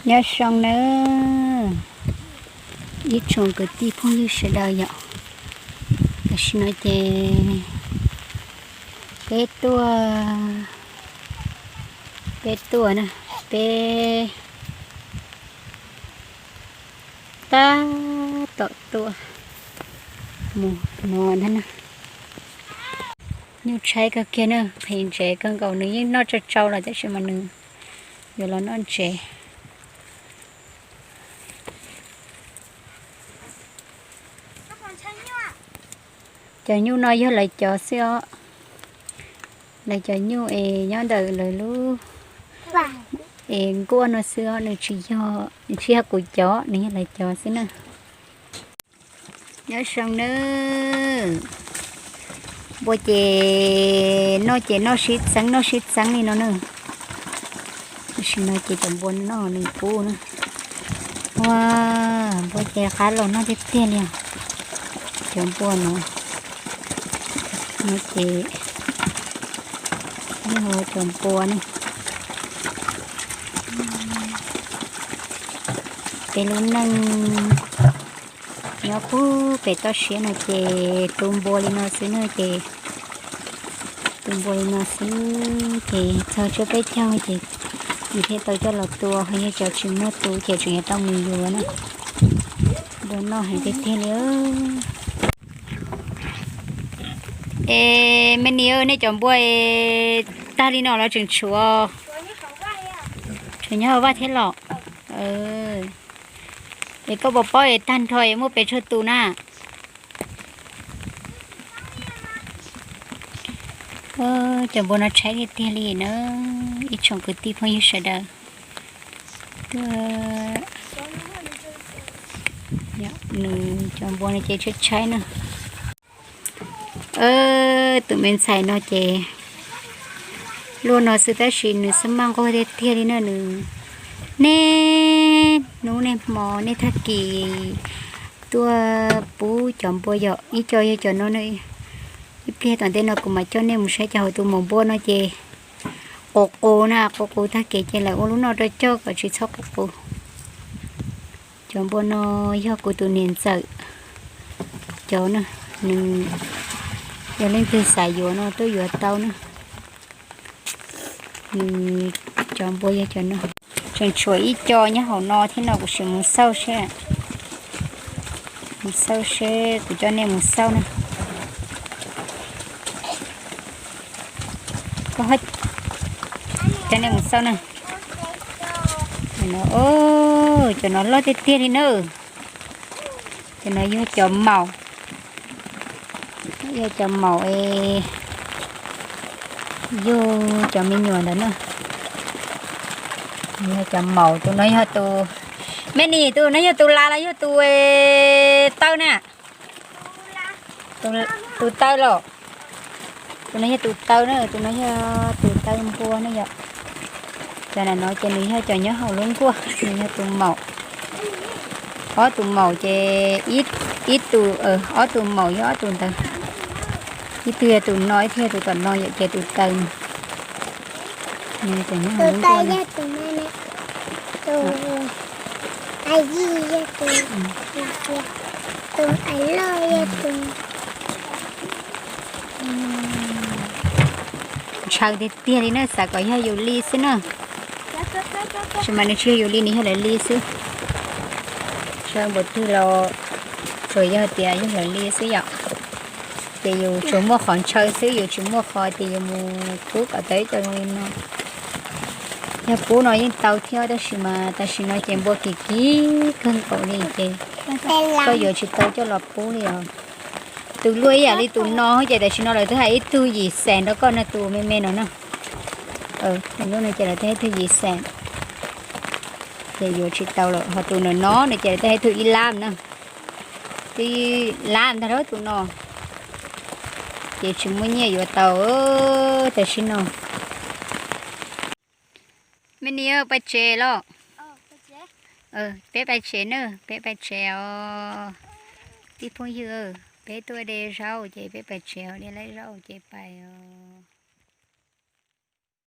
Nyob zoo nawb ib tsoom kwv tij phooj ywg sawv daws yom. Tam sim no ces peb tuaj, peb tuaj na, peb tab tom tuaj mus no na. Nyuj tshaib kawg kiag na, phem ntsev kawg nkaus, nws yeej noj tsau tsau los tab sis mas nws yuav los noj ntsev. Cov nyuj no yog lawv cov xwb os. Lawv cov nyuj es nyob ntawm lawv lub es nkuaj no xwb os, nws tsis yog, tsis yog kuv cov, nws yog lawv cov xwb na. Nyob zoo nawb. Npua ces noj ces noj sib txeeb noj sib txeeb li no na. Tam sim no ces cov npua noj nws pub na. Ua, npua ces qab los noj tiag tiag li os. Cov npua no, no ces yog cov npua na. Peb lub neej nyob puag pem toj siab no ces tu npua li no xwb na ces, tu npua li no xwb ces txog tshuav peb caug ces nws thiaj tau coj los tua, ho yog cov tsis muaj tu ces tseem yuav tau mus yuav na. Npua noj heev tiag tiag li. Es me nis, nej cov npua es tag li no los tseem tshuav, tshuav nyob hauv vaj thiab los? Es koj puas paub es tag nrho es muaj pes tsawg tus na? Cov npua no tshaib tiag tiag li na, ib tsoom kwv tij phooj ywg sawv daws. Nws cov npua no ces tshaib tshaib na. Tus me ntxhais no ces luaj no xwb tab sis nws xab maj nquag tiag tiag li na, nws niaj hnub niaj hmo niaj tag kis tuaj pub cov npua yom, ib co yog cov no. Ib pliag tom ntej no kuv mam coj nej mus saib cov hauv tus maum npua no ces qus qus na, qus qus tag kev ces lawv ua lub noj rau coj kom tsis txhob qus qus. Cov npua no yog kuv tus niam ntxawm cov na, nws yog leej twg xav yuav no tuaj yuav tau na. Nws cov npua yog cov no. Tseem tshuav ib co nyob hauv no thiab no, kuv sim mus xauj seb, mus xauj seb, kuv coj nej mus xauj na. Coj nej mus xauj na. Cov no loj tiag tiag li na. Cov no yog cov maum, yog cov maum es yug cov me nyuam ntawd na. Yog cov maum, tus no yog tus, me nis, tus no yog tus las los yog tus taw na? Tus taw los? Tus no yog tus taw na, tus no yog tus taw npua na yom. Cov no ces nws yog cov nyob hauv lub nkuaj, nws yog tus maum. Ob tus maum ces ib tus, ob tus maum yog ob tus ntawd. Ib tug yog tus no, ib tug yog tus tom no yom, ces tus taw. Tus taw yog tus no, tus a yij yog tus, tus a loj yog tus. Ntshaw tiag tiag li na, xav kom yog yus li xwb na. Tab sis mas nws tsis yog yus li, nws yog lawv li xwb. Ntshaw npaum twg los tsuas yog tias yog lawv li xwb yom. Ces yus tsuas muaj qhov ntshaw xwb, yus tsis muaj qhov tias yus mus pub kom tau ib co zoo li no. Yog pub no yeej tau thiab tab sis mas tam sim no ces npua kim kim kawg nkaus li ces koj yuav tsis tau coj los pub li os. Tus luaj ib yam li tus no ces tam sim no lawv twb hais ib tug yim xees rau koj no, tus me me no na. Tus luaj no ces lawv twb hais ib tug yim xees, ces yuav tsis tau lawm. Ho tus no no no ces lawv twb hais ib tug ib lab na. Twb ib lab ntag lauj tus no. Ces tsis muaj nyiaj yuav tau tam sim no. Me nis, pais tsev los? Peb pais tsev na, peb pais tsev os. Tij phooj ywg, peb tuaj de zaub ces peb pais tsev os, de laib zaub ces pais os.